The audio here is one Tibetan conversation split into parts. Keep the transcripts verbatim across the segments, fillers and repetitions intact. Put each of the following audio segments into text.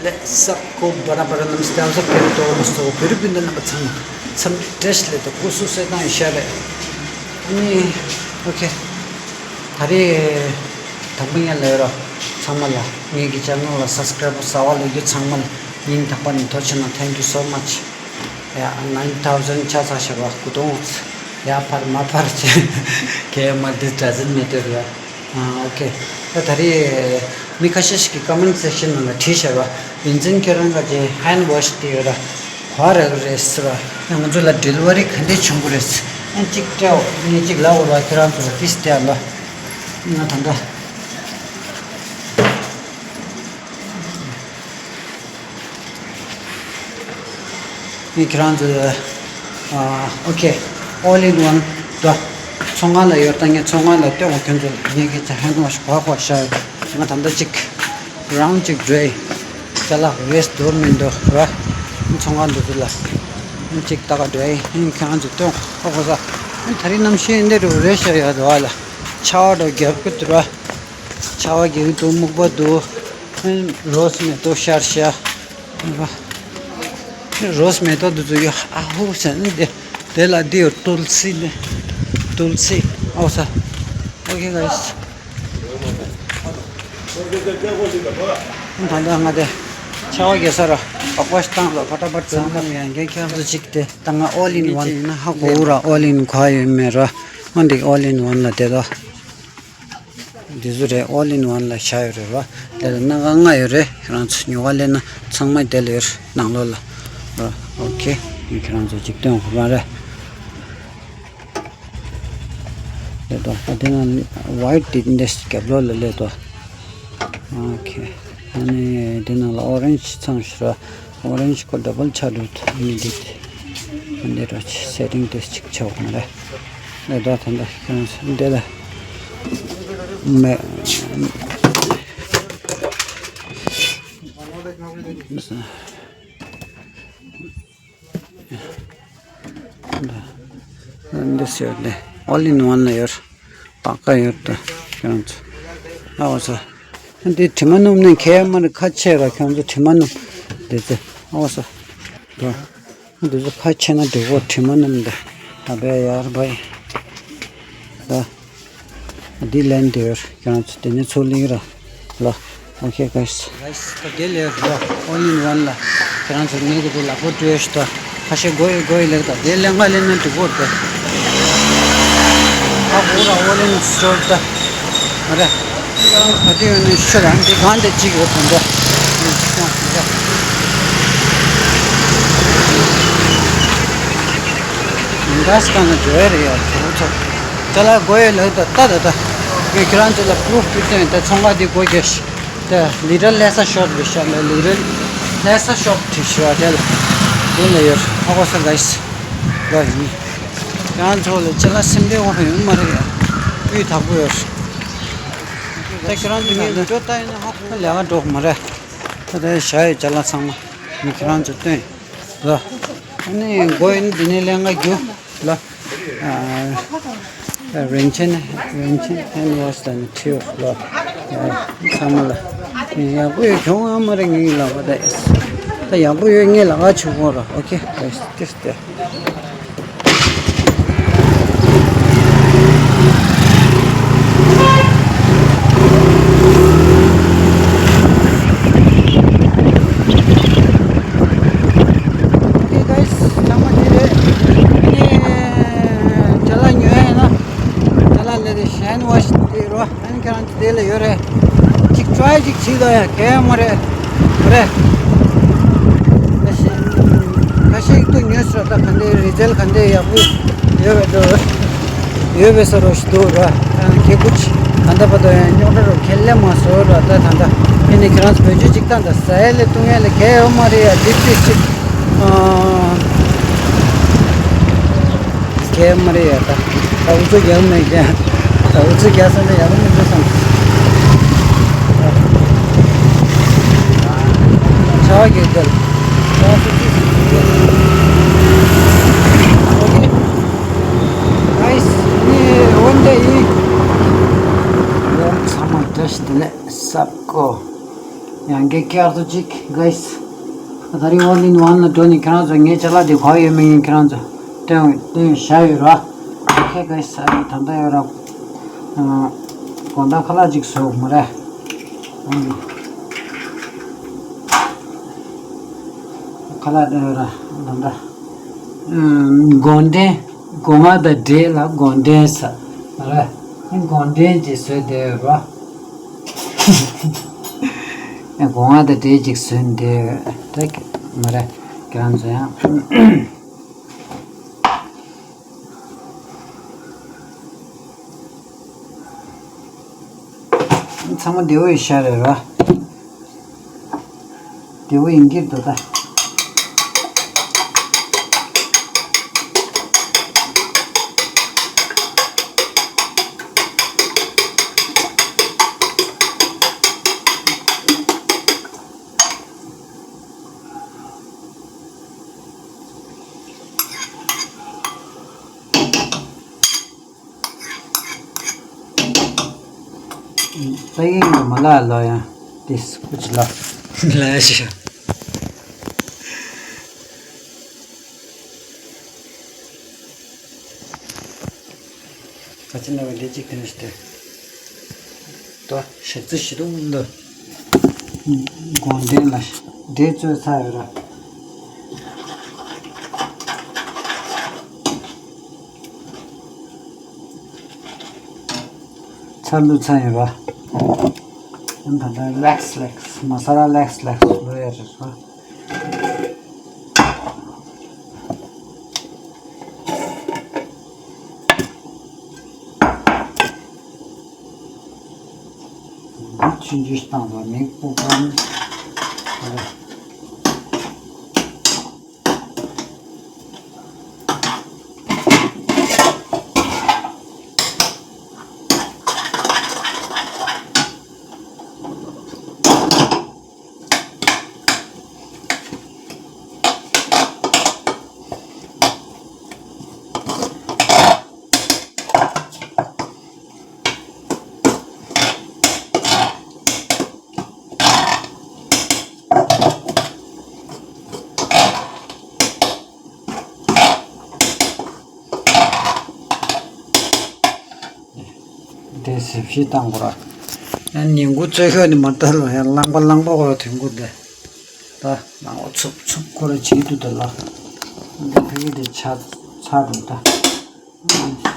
ལགས། སབ་ཀོ་བ་ར་བ་ར། ནམ་སྟེ་ཨ་ས་པེ་རི་ཏོ་མོ་སོ་བེ་རི་བིན་ད་རྣམ་པ་ཚང་མ་འཚམས་འདྲི་བཀྲ་ཤིས་བདེ་ལེགས། སྐུ་གཟུགས་གསལ་ཐང་ཡིན་ཤག་རེད། ཨ་ནི་ཨོ་ཁེ། ད་རེས་དང་པོ་ཡན་ལ་ཡོད་ར། ཚང་མ་ལ་ངེད་ཀྱི་ཆེ་ནལ་ལ་སབ་སི་ཀ་རེབ་བཟོ་བ་ལས་རྒྱུ་ཚང་མ་ལ་ཉིན་དང་པོ་ནས་ཐུགས་རྗེ་ཆེ་གནང་། Thank you so much. ཡ་ནའིན་ཐའོ་ཟན་ཆགས་ཚར་ཤག་ར། སྐུ་གདུང་ཡར་འཕར་མར་འཕར་བྱས་གས་མ་འདི་འདྲ་ཟིན་མེད་དོ་ར། ཨ་ཨོ་ཁེ། ད་ད་རེས་མི་ཁ་ཤས་ཤིག་གིས་ཀོ་མེན་ཊི་སེག་ཤན་ནང་ལ་བྲིས་ཤག་ར། ཡིན་ཙང་ཁྱེད་རང་ག་ཅེ་ཧེན་ཌི་ཝོ་ཤི་དེ་ཡོད་ར། ག་རེ་རེད་ཟེར་བ། ང་ཚོ་ལ་ཌེ་ལི་ཝ་རི་ག་འདྲས་བྱུང་གི་རེད། ཨ་གཅིག་སྤྲད་འོ། ངས་གཅིག་ལབ་འོ་ར། ཁྱེད་རང་ཚོ་ལ་ཏིས་སྟེ་ལ། ང་ད་ལྟ་ངས་ཁྱེད་རང་ཚོ་ལ་ཨ་ཨོ་ཁེ། ཨོལ་ཨིན་ཝན་དོ། ཚོང་ཁང་ལ་ཡོད། ད་ངས་ཚོང་ཁང་ལ་སྟོན་འོ། ཁྱོད་ཚོ་ལ་ངས་ཀྱི་ཧེན་ཌི་ཝོ་ཤི་ག་ག་བྱས་ཡོད། ང་ད་ལྟ་གཅིག་རའུན་ཌི་གཅིག་འགྲོ་ཡི། ཅ་ལག་ཝེ་སི་ཊི་འདུག་མི་འདུག་ར། ཚོང་ཁང་འདི་ཚོ་ལ་གཅིག་ལྟ་ག་འགྲོ་ཡི། ཁྱེད་རང་ཚོ་སྟོན་ཨོ་གོ་ས། ད་རེས་གནམ་གཤིས་འདི་འདྲ་རེད་ཤག་ཡ་དོ་བ་ལ། ཆར་པ་འདྲ་རྒྱབ་གི་འདུག་ར། ཆར་པ་རྒྱག་གི་འདུག་སྨུག་པ་འདུག་རོ་སི་མེ་ཏོག་ཤར་ཤག་རོ་སི་མེ་ཏོག་འདི་ཚོ་ཡོད། ཨ་ཧུ་ཟེར་ནི་དེ། དེ་ལ་འདི་ཡོད། ཏུལ་སི་ནི། ཏུལ་སི། ཨོ་ས། ཨོ་ཁེ་ག་ཡིས། ད་ལྟ་ང་དེ་ཆར་པ་རྒྱག་ས་ར། སྦག་སྦག་བཏང་ལ་ཕ་ཏ་པ་ཙམ་ལ་ཡང་གན་ཁྱེད་ཚོ་གཅིག་དེ་ད་ང་ཨོལ་ཨིན་ཝན་ཡིན་ན་ཧ་གོ་ར། ཨོལ་ཨིན་ག་ཡོད་མེད་ར། ང་འདི་ཨོལ་ཨིན་ཝན་ལ་དེ་དོ། འདི་ཚོ་རེད། ཨོལ་ཨིན་ཝན་ལ་བཞག་ཡོད་རེད་ར། དེ་ལ་སྣ་ཁ་ལྔ་ཡོད་རེད། ཁྱེད་རང་ཚོ་ཉོ་ག་སླེབས་ན་ཚང་མ་དེ་ལ་ཡོད་རེད། ནང་ལོགས་ལ་ར། ཨོ་ཁེ། ངས་ཁྱེད་རང་ཚོ་གཅིག་སྟོན་གོ་ག་རེད། ལེ་དོ། ཨ་དེ་ནང་ཝའིཊ་དེ་འདྲས་རྒྱབ་ལོགས་ལ་ལེ་དོ། ཨོ་ཁེ། ཨ་ནི་དེ་ནང་ལ་ཨོ་རེན་ཇི་ཚང་ཞིག་ར། ཨོ་རེན་ཇི་ཁོ་ཌབ་བལ་ཆགས་འདུག་ཨ་ནི་འདི་འདི་ར་སེ་ཊིང་དེ་གཅིག་ཆགས་ཡོད་མ་རེད། ལེ་དོ། ད་འདི་ཁྱོད་འདི་ལ་མེ། འདི་ཟེར་ནས་ཨོལ་ཨིན་ཝན་ལ་ཡོད། པ་ཀ་ཡོད་དོ། ཁྱོད་ཚོ་ཨ་འོ་ས། འདི་དྲི་མ་སྣོམ་ནས་ཁྱད་མ་རེད། ཁ་ཆེ་ར། ཁྱོད་ཚོ་དྲི་མ་སྣོམ། འདི་ཚོ་ཨ་འོ་ས། དོ། འདི་ཚོ་ཁ་ཆེ་ན་འགྲིག་གོ། དྲི་མ་སྣོམ་འདི། ད་བས་ཡར་བས། ད། འདི་ལན་འདི་ཡོད། ཁྱོད་ཚོ་དེ་ནས་ཚུར་ལེན་ར། ལ། ཨོ་ཁེ་གཱས། གཱས། ད་དེ་ལས་རོ། ཨོལ་ཨིན་ཝན་ལ་ཁྱེད་རང་ཚོ་ངེད་ཀྱི་དེ་ལག་པོ་སྤྲོད་ཤི་ད། ཁ་ཤས་དགོས་ཡོད་དགོས་ཡོད་ལེགས་ད། དེ་ལེན་ག་ལེན་ན་འགྲིག་གོ་ད། ཨ་ཧོ་ར་ཨོལ་ཨིན་སི་ཊོར་ད། མ་རེད། ད་དེ་ཡོད་ནས་ཤོད་རང་དེ་གང་དེ་གཅིག་ཡོད་དོན་ད། མི་འདྲ་སི་གང་ན་འགྲོ་ཡ་རེད་ཡ། ཚོ་ཚོ། ཅ་ལག་དགོས་ཡོད་ལེགས་ད། ད་ད་ད། ངས་ཁྱེད་རང་ཚོ་ལ་པུ་རུབ་ཕུལ་ཏེ་ད་ཚོང་ཁང་དེ་སྒོ་རྒྱག་ཤི། ད་ལི་ཊལ་ལྷ་ས་ཤོབ་རེད་ཤག་ལ། ལི་ཊལ་ལྷ་ས་ཤོབ་བྲིས་ཤག་དེ་ལ། དེ་ལ་ཡོད། ཧ་གོ་སོང་གཱས། ལ་ཡིན། ཁྱེད་རང་ཚོ་ལ་ཅ་ལག་སེམས་པའི་དབང་ཡོད་མ་རེད་ཡ། སྤུས་དག་པོ་ཡོད། ད་ཁྱེད་རང་ཚོ་ངའི་བི་ཌིའོ་ལྟ་ཡིན་ན་ཧ་གོ། ལས་ཀ་འགྲོ་མ་རེད། ད་ད་བཞག་ཡོད་ཅ་ལག་ཚང་མ། ངས་ཁྱེད་རང་ཚོ་སྟོན། ལ། ཨ་ནི་མགོ་ཡིན་འདི་ནས་ལེན་ག་རྒྱུ། ལ། ཨ། རིན་ཆེན་རིན་ཆེན་ཧེན་ཝོཤ་ལ་ནི་ཁྲིའོ་ལ། ཚང་མ་ལ། ཡག་པོ་ཡོད་གྱོང་ཨ་མ་རེད། ངའི་ལག་པ་ད་ཨེས། ད་ཡག་པོ་ཡོད། ངའི་ལག་ཁ་ཆུ་ཁོང་ར། ཨོ་ཁེ། ཏིས་ཏེ། Okay guys, ཚང་མ་འདི་རེད། ཨ་ནི་ཅ་ལག་ཉོ་ཡ་ཡིན་ན་ཅ་ལག་ལས་དེ་ཧེན་ཝོཤ་དེ་རོ། ཨ་ནི་ཁྱེད་རང་ཚོ་དེ་ལ་ཡོད་རེད། གཅིག་ཊི་རའི་གཅིག་བྱེད་དང་ཡ། གལ་ཡོད་མ་རེད། རེད། ཁ་ཤས་ཁ་ཤས་ཀྱིས་ཉོས་སོང་། ད་ག་འདྲ་རི་ཛལ་ག་འདྲ་ཡག་པོ་ཡོད་པ་འདུག་ཡོད་པའི་ས་རོ་ཞིག་འདུག་ར། ཁེ་ཀུ་ཆི་ད་ལྟ་བར་དུ་ཡང་རྙོག་དྲ་རོ་ཁས་ལེན་མ་བཟོ་ར། ད་ད་ལྟ་ཨ་ནི་ཁྱེད་རང་ཚོ་བེད་སྤྱོད་གཅིག་བཏང་། ད་ཟ་ཡ་ལས་བཏུང་ཡ་ལས་གལ་ཡོད་མ་རེད་ཡ། འདི་ཅི་ཞིག་ཨ། གལ་མ་རེད་ཡ། ད་ད་འུ་ཚོ་རྒྱག་མེད་ཀྱང་། ད་འུ་ཚོ་རྒྱག་ས་ནས་ཡག་པོ་མི་འདུག་བསམ། ཆར་པ་རྒྱག་གལ། ཆར་པ་ཚིག་ཚིག་ཚིག་རྒྱག་གལ། ཨོ་ཁེ། ནའིས། ནི་འོན་ཏེ་ཡིན། ཡ་ཚང་མ་བཀྲ་ཤིས་བདེ་ལེགས། སབ་ཀོ། ཡང་བསྐྱར་བསྐྱར་དུ་གཅིག guys། ད་རིང་all in one ལ་འགྲོ་ནས་ཁྱེད་རང་ཚོ་ངའི་ཅ་ལག་དེ་ག་ཡོད་མེད་ཡིན་ཁྱེད་རང་ཚོ་སྟོན་སྟོན་བཞག་ཡོད་ར། Okay guys། ཨ་ནི་ད་ལྟ་ཡོད་ར། ཨ་དགོང་དག་ཁ་ལག་ཅིག་བཟོ་མ་རེད། ཨ་ནི་ཁ་ལག་ཡོད་ར་ད་ལྟ། ཨ་དགོང་དྲན། སྒོ་ང་དང་འབྲས་ལ་དགོང་དྲན་ཟེར་ར། དགོང་དྲན་གྱི་བཟོས་བསྡད་ཡོད་ར། སྒོ་ང་དང་འབྲས་ཅིག་བཟོས་བསྡད་ཡོད་ད་མ་རེད། ཁྱེད་རང་ཚོ་ཡང་། ཚང་མ་བདེ་བོ་ཡིན་ཤག་རེད་ར། བདེ་བོ་ཡིན་གྱི་འདུག་ད། ད་ཡིན་ནོ་མ་ལ་ལ་ཡང་ཏིས་ཀུ་ཅི་ལ་ལ་ཞིག་ག་ཅི་ན་བའི་ལས་ཅིག་དེ་ནས་ཏེ། ཏོ་ཞག་རྩི་ཞིག་འདུག་འདུག་དགོང་དྲན་ལ་འདྲེ་བཙོས་ཚར་ཡོད་ར། ཚར་ལུས་ཚར་ཡོད་ར། ཨ་ད་ལྟ་ལེགས་ལེགས་མ་ས་ལ་ལེགས་ལེགས་ལོས་ཡ་རེད་ར། ཆུང་ཆུང་བཏང་བ་མིག་སྤུ་གང་། དེ་ཟེར་བཤད་བཏང་གོ་ར། ཡང་ཉིན་གུང་བཙོས་ཤོག་ནི་མ་ལྟ་ལ་ཡང་རླངས་པ་རླངས་པ་གོ་ར་དོན་གུ་འདི། ད་རླངས་པ་འཚུབ་འཚུབ་ཁོ་ར་བྱེད་དུ་ད་ལ། འདི་ཕ་གི་དེ་ཆ་ཚ་འདུག་ད།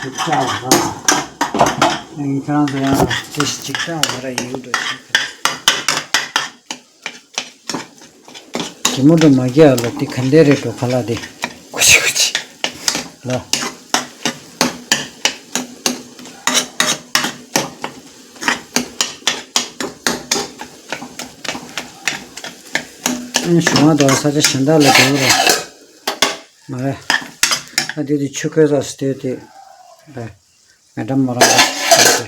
ཅིག་ཅག་ལ་ར། ཁྱེད་རང་ཚོ་ཡང་དེ་ཞིག་ཅིག་ཅག་ལ་ར་ཡིན་འགྲོ་ཞིག་གི་མོ་འགྲོ་མ་རྒྱག་ལ་དེ་ག་འདྲ་རེད་འགྲོ་ཁ་ལག་དེ། ཀུ་ཅི་ཀུ་ཅི། ལ། ཨ་ཞུ་བ་དང་ས་ཆ་གཞན་དག་ལ་འགྲོ་ར། མ་རེད། ཨ་དེ་དེ་ཆུ་ཁོལ་ས་སུ་དེ་དེ། རེད། ང་འགྲམ་མོ་རང་གི་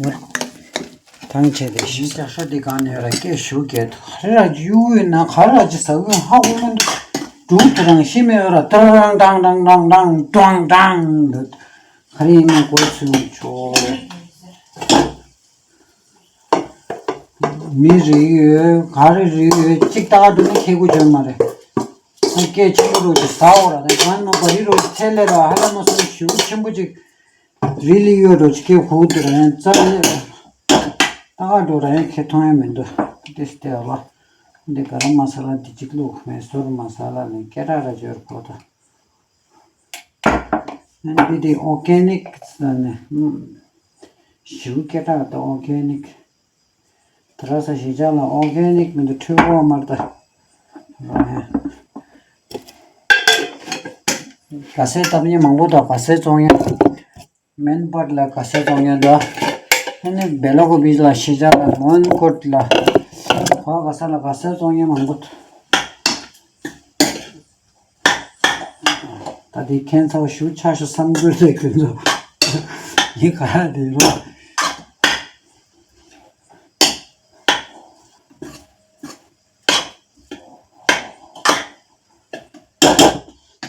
མོ་ཐང་ཆད་དེ་ཞིག་རྒྱ་ཤོ་དེ་གང་ནས་ར་སྐད་ཞུ་གེ་ཧ་ར་ཅི་ཡུ་ཡུ་ན་ག་ར་ཅི་ཟ་གི་ཧ་གོ་མི་འདུག་འབྲུག་དེ་རང་ཤི་མེད་ར་ཏར་རང་ཀྲང་ཀྲང་ཀྲང་ཀྲང་ཀྲང་ཀྲང་འདུག་ག་རེ་ཡིན་ན་གོ་ཚུལ་ཆོག་མི་རིགས་ཡོད་ག་རེ་རིགས་ཡོད་གཅིག་ལྟ་ག་འདུག་ན་ཁྱེད་དགུ་བྱོན་མ་རེད། ཁོ་སྐད་ཆེན་པོ་རོ་ཅིག་ཟ་འོ་ར་དང་གང་ན་བ་རི་རོ་ཅིག་ཚད་ལས་ར་ཧ་ལ་མ་སོང་ཞུ་ཆེན་པོ་ཅིག་རི་ལི་ཡོད་འགྲོ་ཅི་ཁེ་ཧུ་དུ་ར་ཡང་རྩ་ལས་ར། ཏ་ག་འགྲོ་ར་ཡང་ཁེ་མཐོང་ཡང་མི་འདུག་ཏིས་ཏེ་བ། འདི་ག་ར་མ་ས་ལ་འདི་གཅིག་བླུག་མེ་སོར་མ་ས་ལ་ནི་སྐད་གྲགས་ར་འབྱོར་ཕོ་ད། འདི་དེ་ཨོ་གེ་ནིག་ཟ་ནི། ཞིའུ་སྐད་གྲགས་ད་ཨོ་གེ་ནིག་ད་ར་ས་ཞི་ཅང་ལ་ཨོ་གེ་ནིག་མི་འདུག་འཕྲུལ་འོག་མར་ད། ག་སེ་བཏབ་མཁན་མང་པོ་དང་ག་སེ་བཙོང་མཁན། མེན་པར་ལ་ག་སེ་བཙོང་མཁན་དང་། ཨ་ནི་བེ་ལོ་ཀོ་བི་ལ་ཤི་ཅང་ལ་མོན་ཀོད་ལ། ག་ག་ས་ལ་ག་སེ་བཙོང་མཁན་མང་པོ་འདུག་ད་དེ་ཁྱེད་ཚོ་ཞུ་ཆ་ཞུ་བསམ་དགོས་རེད་ཁྱོད་ཚོ། ཡིན་ག་ར་དེ་རོ།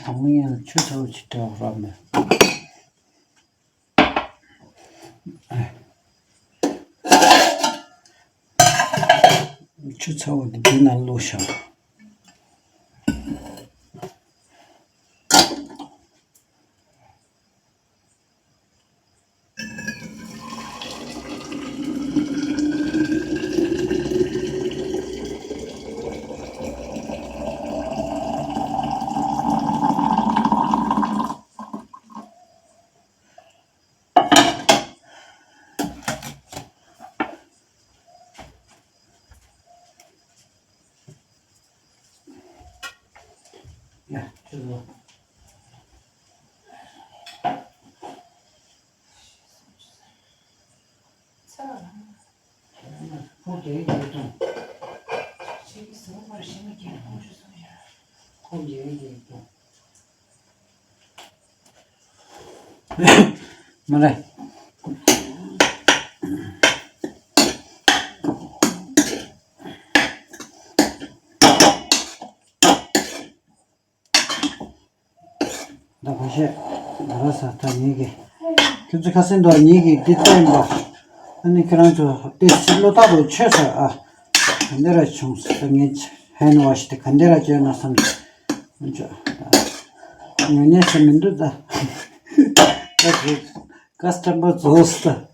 དང་མི་ཡང་ཆུ་ཚ་བོ་ཅིག་སྤྲད་རོགས་མེད། ཆུ་ཚ་བོ་འདི་འདི་ནང་བླུགས་བཞག་ཡ། ཁྱོད་ཚོ། ཚ་བ་ལ། ཁོ་རྒྱལ་རྒྱལ་གཏོང་། ཁོ་རྒྱལ་རྒྱལ་གཏོང་། མ་རེད། ད་ཁ་ཤས་ང་རང་ས་ད་ངེད་ཀྱི། ཁྱོད་ཚོ་ཁ་སེང་དུ་ངེད་ཀྱི་འདི་བསྟན་པ། ཨ་ནི་ཁྱེད་རང་ཚོ་ཏོག་ཙམ་བློ་ཐག་རུ་ཆོད་ས། ཨ། ག་འདྲ་ར་བྱུང་ས། ད་ངས་ཧེན་ཝ་ཤི་དེ་ག་འདྲ་ར་བྱས་ན་བསམ་གྱི། ངོ་ཉེས་ས་མི་འདུག་ད། ད་དེ་ཀ་སི་ཊ་མར་རྫོགས་སོང་ད།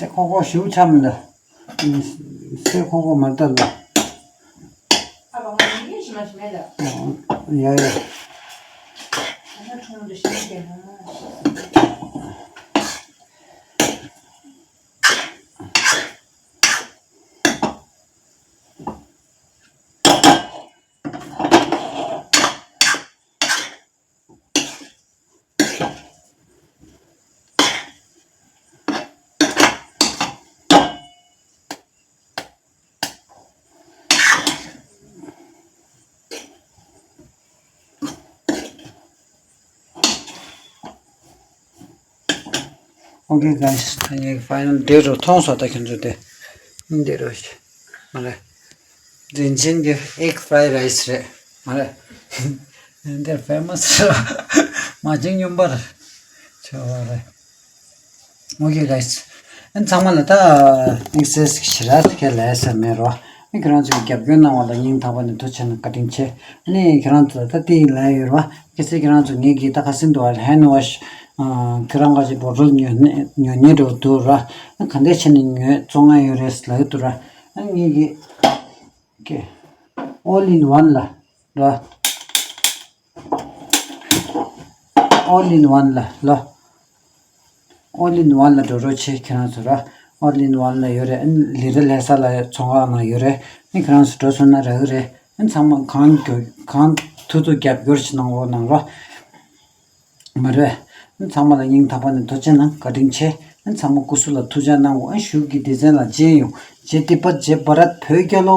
སེ་ཁོག་ཁོག་ཞུ་ཆམ་ལ། སེ་ཁོག་ཁོག་མ་ལྟ་ལ། ཨ་བ་ང་ཡིན་ཞིམ་མ་ཞིམ་མེད་ལ། ཡ་ཡ། ཨ་ན་ཁྲུང་དུ་ཞིམ་གྱི་ན། Okay guys, ད་ངའི་ཕའི་ནལ་འདི་རུ་མཐོང་སོང་། ད་ཁྱོད་ཚོ་དེ་འདི་རུ་མ་རེད། རིན་ཆེན་གྱི་ཨེག་ཕ་རའི་རའི་སི་རེད། མ་རེད། འདིར་ཕེ་མ་སི་རེད། མ་བྱན་སྨྱོན་པར་བྱ་བ་རེད། Okay guys, ཨན་ཚང་མ་ལ་ད་དམིགས་བསལ་ཞེ་དྲག་ཁས་ལེན་ས་མེད་རོ། ཨན་ཁྱེད་རང་ཚོས་རྒྱབ་སྐྱོར་གནང་བ་ལ་སྙིང་ཐག་པ་ནས་ཐུགས་རྗེ་ཆེ་གནང་། བཀའ་དྲིན་ཆེ། ཨ་ནི་ཁྱེད་རང་ཚོ་ད་ལྟ་ཡིན་ལབ་ཡོད་རོ། གལ་སྲིད་ཁྱེད་རང་ཚོ་ངེད་ཀྱིས་ད་ཁ་སེང་དུ་བ་ཧེན་ཝ་ཤི་ཁྱེད་རང་ག་ཅིག་བོ་ཊལ་ཉོ་ཉོ་ཉེ་འགྲོ་འདུག་ར། ཨ་ག་འདྲ་བྱས་ནས་ཉོས་བཙོང་ཡ་ཡོད་རེད་ལབ་ཡོད་འདུག་ར། ཨ་ངེད་ཀྱིས་ཀེ་ཨོལ་ཨིན་ཝན་ལ་ར། ཨོལ་ཨིན་ཝན་ལ་ལ། ཨོལ་ཨིན་ཝན་ལ་འགྲོ་རོགས་བྱེད་ཁྱེད་རང་ཚོ་ར། ཨོལ་ཨིན་ཝན་ལ་ཡོད་རེད། ཨ་ནི་ལི་ར་ལྷ་ས་ལ་ཚོང་ཁང་ནང་ཡོད་རེད། ཨ་ནི་ཁྱེད་རང་ཚོ་འགྲོ་སོང་ན་རག་གི་རེད། ཨ་ནི་ཚང་མ་གང་མགྱོགས་གང་ཐུབ་ཐུབ་རྒྱབ་སྐྱོར་ཞིག་གནང་རོགས་གནང་རོགས། མ་རེད། ཨ་ནི་ཚང་མ་ལ་སྙིང་ཐག་པ་ནས་ཐུགས་རྗེ་གནང་། བཀའ་དྲིན་ཆེ། ཨ་ནི་ཚང་མ་སྐུ་གཟུགས་ལ་ཐུགས་ཅག་གནང་དགོས། ཨ་ནི་གཞུག་གི་སྡེ་ཚན་ལ་མཇལ་ཡོང་། ཇེ་ཏི་པ་ཇེ་བྷ་རད་བོད་རྒྱལ་ལོ།